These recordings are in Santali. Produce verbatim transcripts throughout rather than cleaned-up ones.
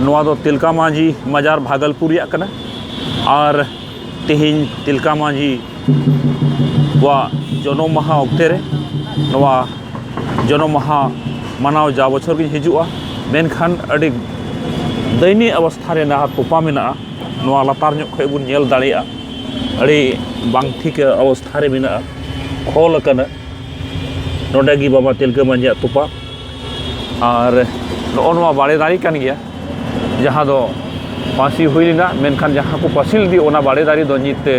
ᱱᱚᱣᱟ ᱫᱚ ᱛᱤᱞᱠᱟ ᱢᱟᱹᱡᱷᱤ ᱢᱟᱡᱟᱨ ᱵᱷᱟᱜᱚᱞᱯᱩᱨ ᱨᱮᱭᱟᱜ ᱠᱟᱱᱟ᱾ ᱟᱨ ᱛᱮᱦᱮᱧ ᱛᱤᱞᱠᱟ ᱢᱟᱹᱡᱷᱤ ᱣᱟᱜ ᱡᱚᱱᱚᱢ ᱢᱟᱦᱟ ᱚᱠᱛᱮ ᱨᱮ ᱱᱚᱣᱟ ᱡᱚᱱᱚᱢ ᱢᱟᱦᱟ ᱢᱟᱱᱟᱣ ᱡᱟ ᱵᱚᱪᱷᱚᱨ ᱜᱤᱧ ᱦᱤᱡᱩᱜᱼᱟ, ᱢᱮᱱᱠᱷᱟᱱ ᱟᱹᱰᱤ ᱫᱟᱭᱱᱤᱭᱚ ᱚᱵᱚᱥᱛᱷᱟ ᱨᱮ ᱱᱟᱦᱟᱜ ᱛᱚᱯᱟ ᱢᱮᱱᱟᱜᱼᱟ᱾ ᱱᱚᱣᱟ ᱞᱟᱛᱟᱨ ᱧᱚᱜ ᱠᱷᱚᱱ ᱵᱚᱱ ᱧᱮᱞ ᱫᱟᱲᱮᱭᱟᱜᱼᱟ, ᱟᱹᱰᱤ ᱵᱟᱝ ᱴᱷᱤᱠ ᱚᱵᱚᱥᱛᱷᱟ ᱨᱮ ᱢᱮᱱᱟᱜᱼᱟ, ᱠᱷᱚᱞ ᱟᱠᱟᱱᱟ᱾ ᱱᱚᱰᱮ ᱜᱮ ᱵᱟᱵᱟ ᱛᱤᱞᱠᱟᱹ ᱢᱟᱹᱡᱷᱤᱭᱟᱜ ᱛᱚᱯᱟ᱾ ᱟᱨ ᱱᱚᱜᱼᱚ ᱱᱚᱣᱟ ᱵᱟᱲᱮ ᱫᱟᱨᱮ ᱠᱟᱱ ᱜᱮᱭᱟ, ᱡᱟᱦᱟᱸ ᱫᱚ ᱯᱟᱹᱥᱤ ᱦᱩᱭ ᱞᱮᱱᱟ, ᱢᱮᱱᱠᱷᱟᱱ ᱡᱟᱦᱟᱸ ᱠᱚ ᱯᱟᱹᱥᱤ ᱞᱮᱫᱮ ᱚᱱᱟ ᱵᱟᱲᱮ ᱫᱟᱨᱮ ᱫᱚ ᱱᱤᱛ ᱛᱮ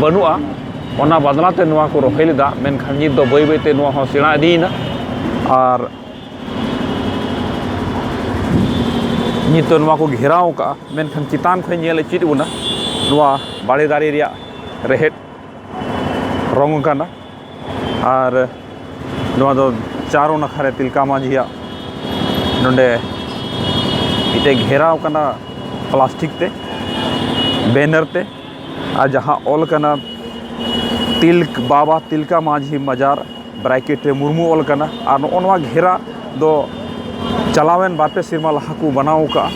ᱵᱟᱹᱱᱩᱜᱼᱟ᱾ ᱚᱱᱟ ᱵᱟᱫᱞᱟ ᱛᱮ ᱱᱚᱣᱟ ᱠᱚ ᱨᱚᱦᱚᱭ ᱞᱮᱫᱟ, ᱢᱮᱱᱠᱷᱟᱱ ᱱᱤᱛ ᱫᱚ ᱵᱟᱹᱭ ᱵᱟᱹᱭ ᱛᱮ ᱱᱚᱣᱟ ᱦᱚᱸ ᱥᱮᱬᱟ ᱤᱫᱤᱭᱮᱱᱟ᱾ ᱟᱨ ᱱᱤᱛ ᱫᱚ ᱱᱚᱣᱟ ᱠᱚ ᱜᱷᱮᱨᱟᱣ ᱠᱟᱜᱼᱟ, ᱢᱮᱱᱠᱷᱟᱱ ᱪᱮᱛᱟᱱ ᱠᱷᱚᱱ ᱧᱮᱞ ᱦᱚᱪᱚᱭᱮᱫ ᱵᱚᱱᱟ ᱱᱚᱣᱟ ᱵᱟᱲᱮ ᱫᱟᱨᱮ ᱨᱮᱭᱟᱜ ᱨᱮᱦᱮᱫ ᱨᱚᱝ ᱟᱠᱟᱱᱟ᱾ ᱟᱨ ᱱᱚᱣᱟ ᱫᱚ ᱪᱟᱨᱚ ᱱᱟᱠᱷᱟ ᱨᱮ ᱛᱤᱞᱠᱟ ᱢᱟᱹᱡᱷᱤᱭᱟᱜ ᱱᱚᱰᱮ ᱢᱤᱫᱴᱮᱡ ᱜᱷᱮᱨᱟᱣ ᱠᱟᱱᱟ ᱯᱞᱟᱥᱴᱤᱠ ᱛᱮ, ᱵᱮᱱᱟᱨ ᱛᱮ, ᱟᱨ ᱡᱟᱦᱟᱸ ᱚᱞ ᱠᱟᱱᱟ ᱛᱤᱞᱠ ᱵᱟᱵᱟ ᱛᱤᱞᱠᱟ ᱢᱟᱹᱡᱷᱤ ᱢᱟᱡᱟᱨ, ᱵᱨᱮᱠᱮᱴ ᱨᱮ ᱢᱩᱨᱢᱩ ᱚᱞ ᱠᱟᱱᱟ᱾ ᱟᱨ ᱱᱚᱜᱼᱚ ᱱᱚᱣᱟ ᱜᱷᱮᱨᱟ ᱫᱚ ᱪᱟᱞᱟᱣᱮᱱ ᱵᱟᱨ ᱯᱮ ᱥᱮᱨᱢᱟ ᱞᱟᱦᱟ ᱠᱚ ᱵᱮᱱᱟᱣ ᱟᱠᱟᱫᱼᱟ᱾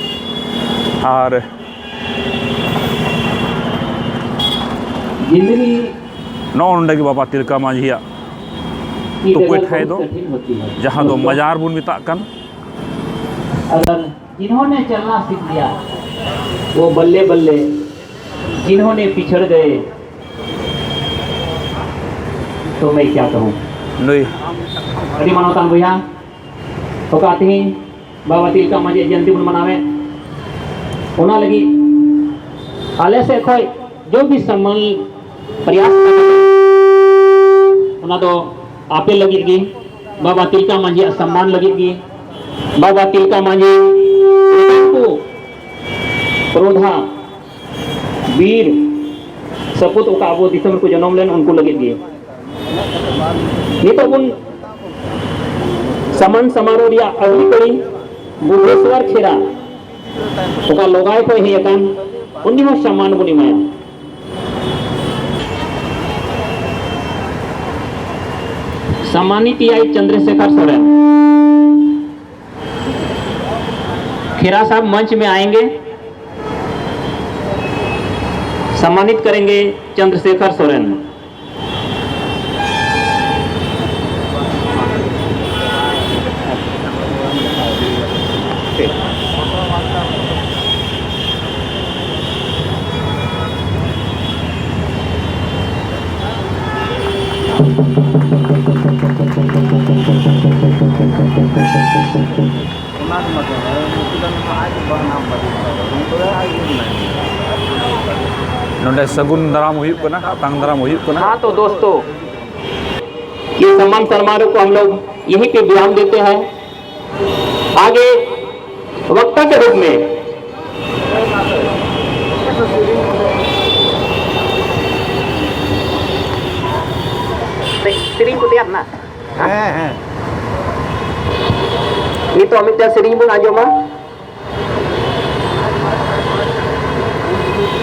ᱟᱨ ᱱᱚᱜᱼᱚ ᱱᱚᱰᱮ ᱜᱮ ᱵᱟᱵᱟ ᱛᱤᱞᱠᱟ ᱢᱟᱹᱡᱷᱤᱭᱟᱜ ᱛᱩᱠᱩᱭ ᱴᱷᱟᱹᱭ ᱫᱚ, ᱡᱟᱦᱟᱸ ᱫᱚ ᱢᱟᱡᱟᱨ ᱵᱚᱱ ᱢᱮᱛᱟᱜ ᱠᱟᱱ᱾ अगर जिन्होंने चलना सीख लिया, वो बल्ले बल्ले, जिन्होंने पिछड़ गए, तो मैं क्या कहूँ? ᱱᱩᱭ ᱟᱹᱰᱤ ᱢᱟᱱᱚᱛᱟᱱ ᱵᱚᱭᱦᱟ, ᱚᱠᱟ ᱛᱮᱦᱮᱧ ᱵᱟᱵᱟ ᱛᱤᱞᱠᱟ ᱢᱟᱹᱡᱷᱤ ᱡᱚᱭᱚᱱᱛᱤ ᱵᱚᱱ ᱢᱟᱱᱟᱣᱮᱫ, ᱚᱱᱟ ᱞᱟᱹᱜᱤᱫ ᱟᱞᱮ ᱥᱮᱫ ᱠᱷᱚᱱ ᱡᱚ ᱵᱤ ᱥᱟᱢᱟᱱ ᱯᱨᱚᱭᱟᱥ ᱠᱟᱱᱟ, ᱚᱱᱟ ᱫᱚ ᱟᱯᱮ ᱞᱟᱹᱜᱤᱫ ᱜᱮ, ᱵᱟᱵᱟ ᱛᱤᱞᱠᱟ ᱢᱟᱹᱡᱷᱤᱭᱟᱜ ᱥᱟᱢᱟᱱ ᱞᱟᱹᱜᱤᱫ ᱜᱮ, ᱵᱟᱵᱟ ᱛᱤᱞᱠᱟ ᱢᱟᱹᱡᱷᱤ ᱠᱚ ᱯᱨᱚᱫᱷᱟ ᱵᱤᱨ ᱥᱟᱹᱯᱩᱛ ᱚᱠᱟ ᱟᱵᱚ ᱫᱤᱥᱚᱢ ᱨᱮᱠᱚ ᱡᱚᱱᱚᱢ ᱞᱮᱱ ᱩᱱᱠᱩ ᱞᱟᱹᱜᱤᱫ ᱜᱮ᱾ ᱱᱤᱛᱚᱜ ᱵᱚᱱ ᱥᱟᱢᱟᱱ ᱥᱟᱢᱟᱨᱳ ᱨᱮᱭᱟᱜ ᱟᱹᱣᱨᱤ ᱠᱟᱹᱲᱤ ᱵᱩᱵᱷᱮᱥᱣᱚᱨ ᱠᱷᱮᱨᱟ ᱚᱠᱟ ᱞᱚᱜᱟᱭ ᱠᱷᱚᱱ ᱦᱮᱡ ᱟᱠᱟᱱ, ᱩᱱᱤ ᱦᱚᱸ ᱥᱟᱢᱟᱱ ᱵᱚᱱ ᱮᱢᱟᱭᱟ᱾ ᱥᱟᱢᱟᱱᱤᱛᱤᱭᱟᱭ ᱪᱚᱱᱫᱨᱚᱥᱮᱠᱷᱚᱨ ᱥᱚᱨᱮᱱ᱾ खेरा साहब मंच में आएंगे, सम्मानित करेंगे चंद्रशेखर सोरेन। ᱱᱚᱰᱮ ᱥᱟᱹᱜᱩᱱ ᱫᱟᱨᱟᱢ ᱦᱩᱭᱩᱜ ᱠᱟᱱᱟ, ᱟᱛᱟᱝ ᱫᱟᱨᱟᱢ ᱦᱩᱭᱩᱜ ᱠᱟᱱᱟ᱾ हाँ, तो दोस्तों, ये सम्मान समारोह को हम लोग यहीं पे विराम देते हैं। आगे वक्ता के रूप में ᱥᱮᱨᱮᱧ ᱠᱚ ᱛᱮᱭᱟᱨ ᱮᱱᱟ᱾ ᱦᱮᱸ, ᱦᱮᱸ᱾ ᱱᱤᱛᱚᱜ ᱢᱤᱫᱴᱮᱱ ᱥᱮᱨᱮᱧ ᱵᱚᱱ ᱟᱸᱡᱚᱢᱟ᱾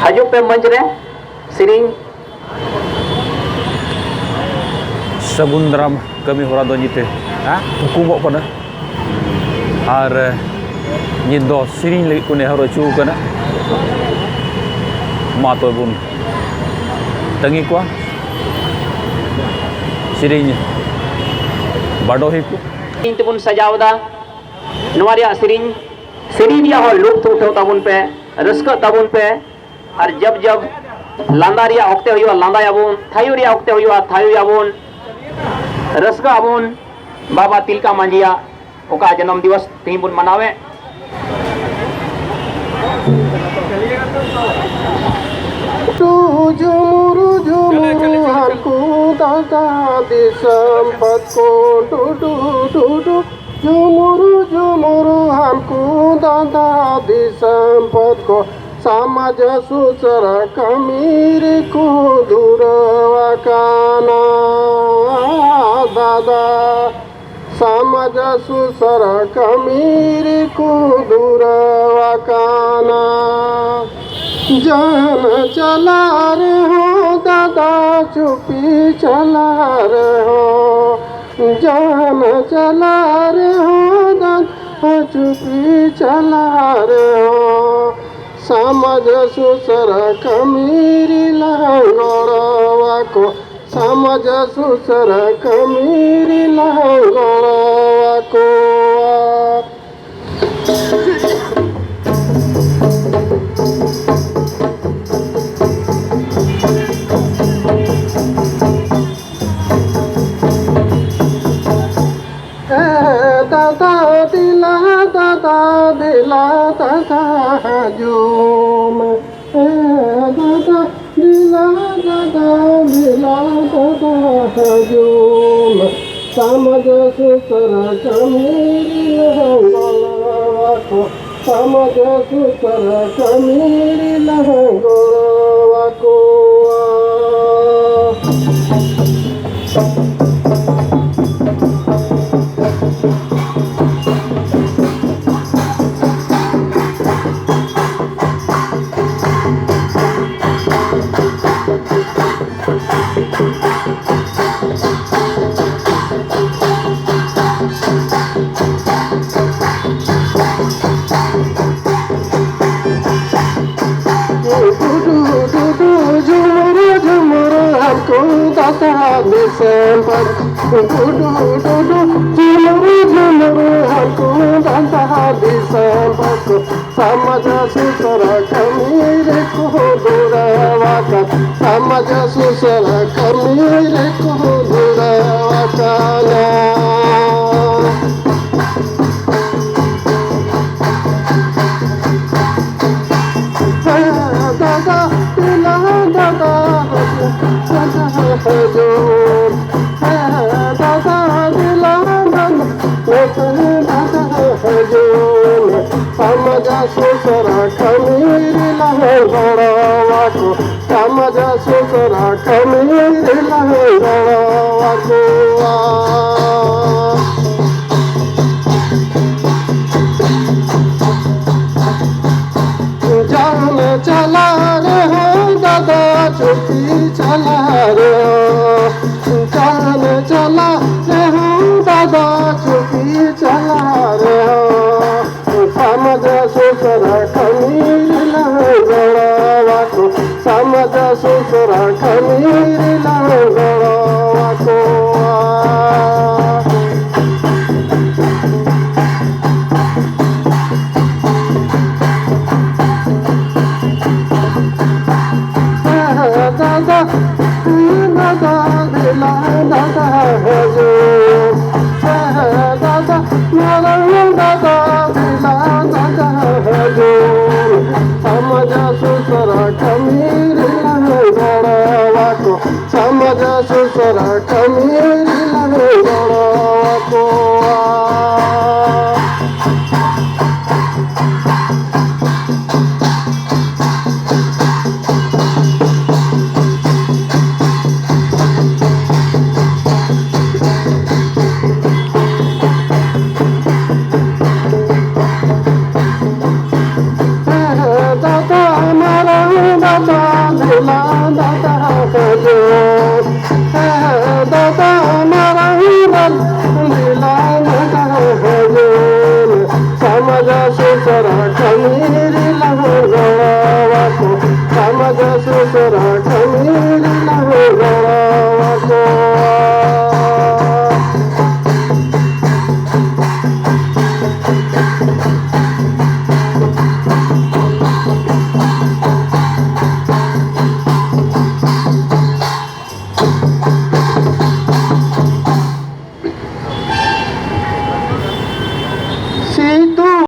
ᱦᱤᱡᱩᱜ ᱯᱮ ᱢᱚᱧᱪ ᱨᱮ, ᱥᱮᱨᱮᱧ᱾ ᱥᱟᱹᱜᱩᱱ ᱫᱟᱨᱟᱢ ᱠᱟᱹᱢᱤ ᱦᱚᱨᱟ ᱫᱚ ᱱᱤᱛ ᱦᱮᱸ? ᱛᱷᱩᱠᱩᱢᱚᱜ ᱠᱟᱱᱟ᱾ ᱟᱨ ᱱᱤᱛ ᱫᱚ ᱥᱮᱨᱮᱧ ᱞᱟᱹᱜᱤᱫ ᱠᱚ ᱱᱮᱦᱚᱨ ᱦᱚᱪᱚ ᱠᱟᱱᱟ᱾ ᱢᱟ ᱛᱚᱵᱮ ᱵᱚᱱ ᱛᱟᱺᱜᱤ ᱠᱚᱣᱟ ᱥᱮᱨᱮᱧ ᱵᱟᱰᱚᱦᱤ ᱠᱚ᱾ ᱥᱮᱨᱮᱧ ᱛᱮᱵᱚᱱ ᱥᱟᱡᱟᱣ ᱮᱫᱟ ᱱᱚᱣᱟ ᱨᱮᱭᱟᱜ ᱥᱮᱨᱮᱧ᱾ ᱥᱮᱨᱮᱧ ᱨᱮᱭᱟᱜ ᱦᱚᱸ ᱞᱩᱯᱛ ᱩᱴᱷᱟᱹᱣ ᱛᱟᱵᱚᱱ ᱯᱮ, ᱨᱟᱹᱥᱠᱟᱹᱜ ᱛᱟᱵᱚᱱ ᱯᱮ᱾ ᱟᱨ ᱡᱟᱵ ᱡᱟᱵ ᱞᱟᱸᱫᱟ ᱨᱮᱭᱟᱜ ᱚᱠᱛᱮ ᱦᱩᱭᱩᱜᱼᱟ, ᱞᱟᱸᱫᱟᱭᱟᱵᱚᱱ, ᱛᱷᱟᱭᱚ ᱨᱮᱭᱟᱜ ᱚᱠᱛᱮ ᱦᱩᱭᱩᱜᱼᱟ, ᱛᱷᱟᱭᱚᱭᱟᱵᱚᱱ, ᱨᱟᱹᱥᱠᱟᱹᱜ ᱟᱵᱚᱱ᱾ ᱵᱟᱵᱟ ᱛᱤᱞᱠᱟ ᱢᱟᱹᱡᱷᱤᱭᱟᱜ ᱚᱠᱟ ᱡᱟᱱᱟᱢ ᱫᱤᱵᱚᱥ ᱛᱮᱦᱮᱧ ᱵᱚᱱ ᱢᱟᱱᱟᱣᱮᱫ, ᱴᱩ ᱡᱷᱩᱢᱩᱨᱩ ᱡᱷᱩᱢᱩᱨᱩ ᱦᱟᱱᱠᱩ ᱫᱟᱫᱟ ᱫᱤᱥᱚᱢ ᱯᱟᱛ ᱠᱚ ᱰᱩᱰᱩ ᱰᱩᱰᱩ ᱡᱷᱩᱢᱩᱨᱩ ᱡᱷᱩᱢᱩᱨᱩ ᱦᱟᱱᱠᱩ ᱫᱟᱫᱟ ᱫᱤᱥᱚᱢ ᱯᱟᱛ ᱠᱚ ᱥᱟᱢᱟᱡᱽ ᱥᱩᱥᱟᱹᱨ ᱠᱟᱹᱢᱤ ᱨᱮᱠᱚ ᱫᱷᱩᱨᱟᱹᱣ ᱟᱠᱟᱱᱟ᱾ ᱫᱟᱫᱟ ᱥᱟᱢᱟᱡᱽ ᱥᱩᱥᱟᱹᱨ ᱠᱟᱹᱢᱤ ᱨᱮᱠᱚ ᱫᱷᱩᱨᱟᱹᱣ ᱟᱠᱟᱱᱟ᱾ ᱡᱟᱦᱟᱱ ᱪᱟᱞᱟᱜ ᱨᱮᱦᱚᱸ ᱫᱟᱫᱟ ᱪᱩᱯᱤ ᱪᱟᱞᱟᱜ ᱨᱮᱦᱚᱸ, ᱡᱟᱦᱟᱱ ᱪᱟᱞᱟᱜ ᱨᱮᱦᱚᱸ ᱫᱟᱫᱟ ᱪᱩᱯᱤ ᱪᱟᱞᱟᱜ ᱨᱮᱦᱚᱸ ᱥᱚᱢᱟᱡᱽ ᱥᱩᱥᱟᱹᱨ ᱠᱟᱹᱢᱤ ᱨᱮᱞᱟᱝ ᱜᱚᱲᱚ ᱟᱠᱚ᱾ ᱥᱚᱢᱟᱡᱽ ᱥᱩᱥᱟᱹᱨ ᱠᱟᱹᱢᱤ ᱨᱮᱞᱟᱝ ᱜᱚᱲᱚ ᱟᱠᱚᱣᱟ᱾ ᱮ ᱫᱟᱫᱟ ᱫᱮᱞᱟ, ᱫᱟᱫᱟ ᱫᱮᱞᱟ, ᱫᱟᱫᱟ ᱦᱤᱡᱩᱜ ᱢᱮ᱾ ᱮ ᱫᱟᱫᱟ ᱫᱮᱞᱟ, ᱫᱟᱫᱟ ᱫᱮᱞᱟ, ᱫᱟᱫᱟ ᱦᱤᱡᱩᱜ ᱢᱮ᱾ ᱥᱚᱢᱟᱡᱽ ᱥᱩᱥᱟᱹᱨ ᱠᱟᱹᱢᱤ ᱨᱮᱞᱟᱝ ᱜᱚᱲᱚ ᱟᱠᱚ᱾ ᱥᱚᱢᱟᱡᱽ ᱥᱩᱥᱟᱹᱨ ᱠᱟᱹᱢᱤ ᱨᱮᱞᱟᱝ ᱜᱚᱲᱚ ᱟᱠᱚᱣᱟ᱾ ᱰᱩᱰᱩ ᱰᱩᱰᱩ ᱡᱷᱩᱢᱩᱨ ᱡᱷᱩᱢᱩᱨ ᱦᱟᱹᱱᱠᱩ ᱫᱟᱸᱥᱟᱭ ᱫᱤᱥᱚᱢ ᱯᱟᱨ᱾ ᱰᱩᱰᱩ ᱰᱩᱰᱩ ᱡᱷᱩᱢᱩᱨ ᱡᱷᱩᱢᱩᱨ ᱦᱟᱹᱱᱠᱩ ᱫᱟᱸᱥᱟᱭ ᱫᱤᱥᱚᱢ ᱯᱟᱨ᱾ ᱥᱚᱢᱟᱡᱽ ᱥᱩᱥᱟᱹᱨ ᱠᱟᱹᱢᱤ ᱨᱮᱠᱚ ᱫᱷᱩᱨᱟᱹᱣ ᱟᱠᱟᱱ᱾ ᱥᱚᱢᱟᱡᱽ ᱥᱩᱥᱟᱹᱨ ᱠᱟᱹᱢᱤ ᱨᱮᱠᱚ ᱫᱷᱩᱨᱟᱹᱣ ᱟᱠᱟᱱᱟ᱾ ᱫᱟᱫᱟ ᱫᱮᱞᱟ ᱫᱟᱫᱟ ᱦᱤᱡᱩᱜ᱾ ᱫᱟᱫᱟ ᱫᱮᱞᱟ ᱫᱟᱫᱟ ᱦᱤᱡᱩᱜ᱾ ᱥᱚᱢᱟᱡᱽ ᱥᱩᱥᱟᱹᱨ ᱠᱟᱹᱢᱤ ᱨᱮᱞᱟᱝ ᱜᱚᱲᱚ ᱟᱠᱚ᱾ ᱥᱚᱢᱟᱡᱽ ᱥᱩᱥᱟᱹᱨ ᱠᱟᱹᱢᱤ ᱨᱮᱞᱟᱝ ᱜᱚᱲᱚ ᱟᱠᱚᱣᱟ᱾ ᱡᱟᱦᱟᱱ ᱪᱟᱞᱟᱜ ᱨᱮᱦᱚᱸ ᱫᱟᱫᱟ ᱪᱩᱯᱤ ᱪᱟᱞᱟᱜ ᱨᱮᱦᱚᱸ᱾ ᱡᱟᱦᱟᱱ ᱪᱟᱞᱟᱜ ᱨᱮᱦᱚᱸ ᱫᱟᱫᱟ ᱪᱩᱯᱤ ᱪᱟᱞᱟᱜ ᱨᱮᱦᱚᱸ᱾ ᱥᱩᱥᱟᱹᱨᱟ ᱠᱟᱹᱢᱤ ᱨᱮᱞᱟᱝ ᱜᱚᱲᱚ ᱟᱠᱚᱣᱟ᱾ ᱫᱟᱫᱟ, ᱫᱟᱫᱟ, ᱫᱮᱞᱟ ᱫᱟᱫᱟ ᱦᱤᱡᱩᱜ᱾ ᱫᱟᱫᱟ, ᱢᱟᱨᱟᱝ ᱫᱟᱫᱟ, ᱫᱮᱞᱟ ᱫᱟᱫᱟ ᱦᱤᱡᱩᱜ᱾ ᱥᱚᱢᱟᱡᱽ ᱥᱩᱥᱟᱹᱨᱟ ᱠᱟᱹᱢᱤ ᱨᱮᱞᱟᱝ ᱜᱚᱲᱚ ᱟᱠᱚ᱾ ᱥᱚᱢᱟᱡᱽ ᱥᱩᱥᱟᱹᱨᱟ ᱠᱟᱹᱢᱤ ᱨᱮᱞᱟᱝ ᱜᱚᱲᱚ ᱟᱠᱚᱣᱟ᱾ ᱫᱟᱫᱟ ᱢᱟᱨᱟᱝ ᱫᱟᱫᱟ ᱫᱮᱞᱟ ᱫᱟᱫᱟ ᱦᱤᱡᱩᱜ᱾ ᱫᱟᱫᱟ ᱢᱟᱨᱟᱝ ᱫᱟᱫᱟ ᱫᱮᱞᱟ ᱫᱟᱫᱟ ᱦᱤᱡᱩᱜ᱾ ᱥᱚᱢᱟᱡᱽ ᱥᱩᱥᱟᱹᱨᱟ ᱠᱟᱹᱢᱤ ᱨᱮᱞᱟᱝ ᱜᱚᱲᱚ ᱟᱠᱚ᱾ ᱥᱚᱢᱟᱡᱽ ᱥᱩᱥᱟᱹᱨᱟ